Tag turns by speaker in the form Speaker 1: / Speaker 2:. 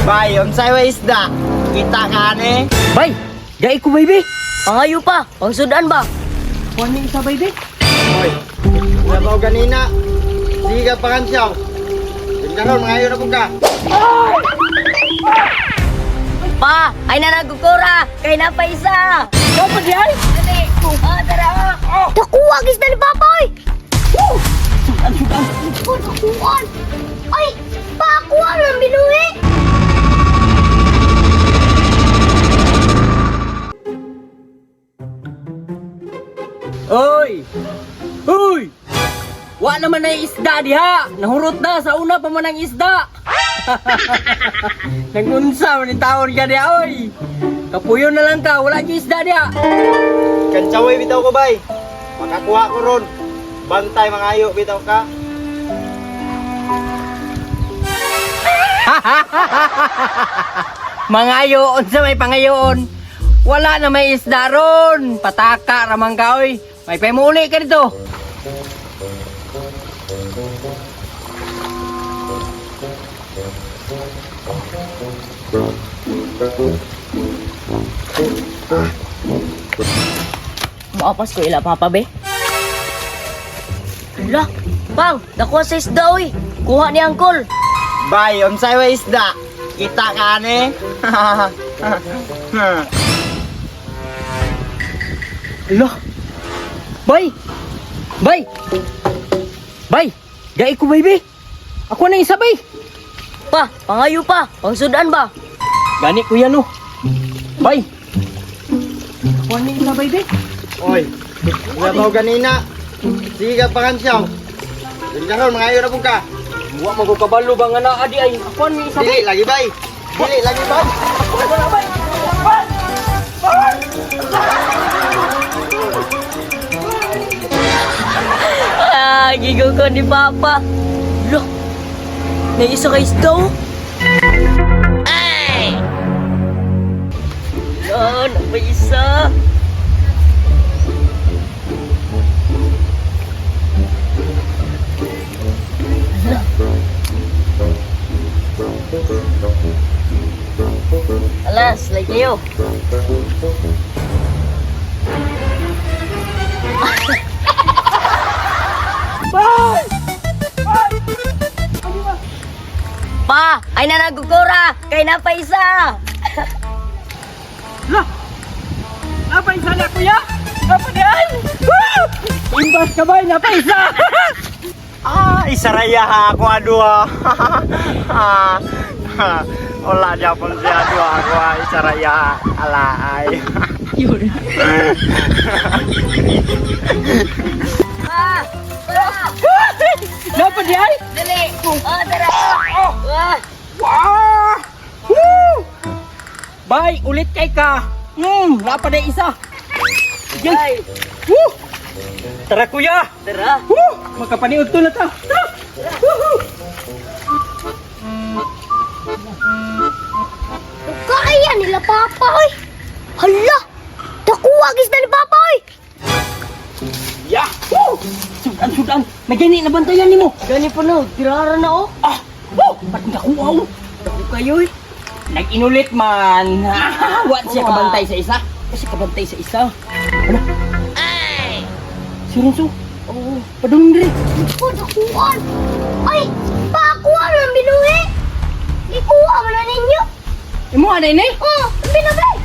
Speaker 1: Bay, unsay wa isda? Kita ka ni?
Speaker 2: Bay, gai ko baby.
Speaker 3: Pangayo pa, pangsudan ba?
Speaker 2: Kuha ni isa baby.
Speaker 1: Oy, wala ba ganina? Sige ka pakansyaw. Karon mangayo na pud ka.
Speaker 3: Pa, ay nanagukura, kay na pa isa.
Speaker 2: Ikaw pa di ay.
Speaker 3: Dali, oh, tara. Oh. Dakuha isda ni Papa oy.
Speaker 2: Sudan, sudan.
Speaker 3: Oh, dakuan. Ay, pakuha lang binuhi.
Speaker 2: Oy! Uy! Wa naman na isda diha. Nahurot na sa una pa man ang isda. Nagunsa man ni taon ka diha oy. Kapuyo na lang ka, wala gyud isda diha.
Speaker 1: Kantsaway bitaw ko bay. Makakuha ko ron. Bantay mangayo bitaw ka.
Speaker 2: Mangayo unsa may pangayoon. Wala na may isda ron. Pataka ramang ka oy. May pamuli ka dito.
Speaker 3: Maapas ko ila Papa be. Hala, pang, nakuha sa isda oy. Kuha ni Uncle.
Speaker 1: Bay, unsay wa isda? Kita ka ni?
Speaker 2: Ala. Bay. Bay. Bay. Gai ko baby. Ako na isa bay.
Speaker 3: Pa, pangayo pa, pangsudan ba?
Speaker 2: Gani ko yan oh. Bay. Ako na isa baby.
Speaker 1: Oy, wala ba ganina? Sige ka pakansyaw. Karon mangayo na pud ka.
Speaker 2: Wa man ko kabalo ba nga naa di ay. Ako ni isa
Speaker 1: Dili
Speaker 2: bay.
Speaker 1: lagi bay. Dili lagi bay.
Speaker 3: Ah, gigaw ko ni Papa. Lo, may isa kay isda oh. Ay! Lo, may isa. Hala. Alas, like kayo.
Speaker 2: Bay.
Speaker 3: Pa, ay nanagukura, kay na pa isa.
Speaker 2: La. Napa isa na kuya? Napa di ay? Woo! Imbas ka bay, napa isa.
Speaker 1: Ah, isaraya ha ako adua. Wala japon siya adua ako ah, isaraya ala ay.
Speaker 3: Pa, pa,
Speaker 2: Napa di ay?
Speaker 3: dali. Oh, tara. Ah.
Speaker 2: Wah! Woo! Bay, ulit kay ka. Napa na isa. Yay!
Speaker 3: Ay,
Speaker 2: Woo! Tara kuya.
Speaker 3: tara.
Speaker 2: Woo! Makapaniud to na ta. Tara! Woohoo!
Speaker 4: Kaya nila Papa, oy! Hala! Dakuha isda ni Papa, oy!
Speaker 2: Ya! Woo! Sudan, sudan. May gani na bantayan nimo.
Speaker 3: Gani pa no, tirara na oh.
Speaker 2: Ah! Woo! Ba't nakuha oh?
Speaker 3: Dako kayo eh.
Speaker 2: Nag-inulit man. Wa siya
Speaker 3: Wa.
Speaker 2: kabantay sa isa. Wa siya kabantay sa isa. Ano? Ay! Si Ronso.
Speaker 3: Oo.
Speaker 2: Padung diri.
Speaker 4: Oh, dakuan! Ay! Pakuha ng binuhi! Ikuha man na ninyo!
Speaker 2: Imo ana ini?
Speaker 4: Oh, ang binuhi!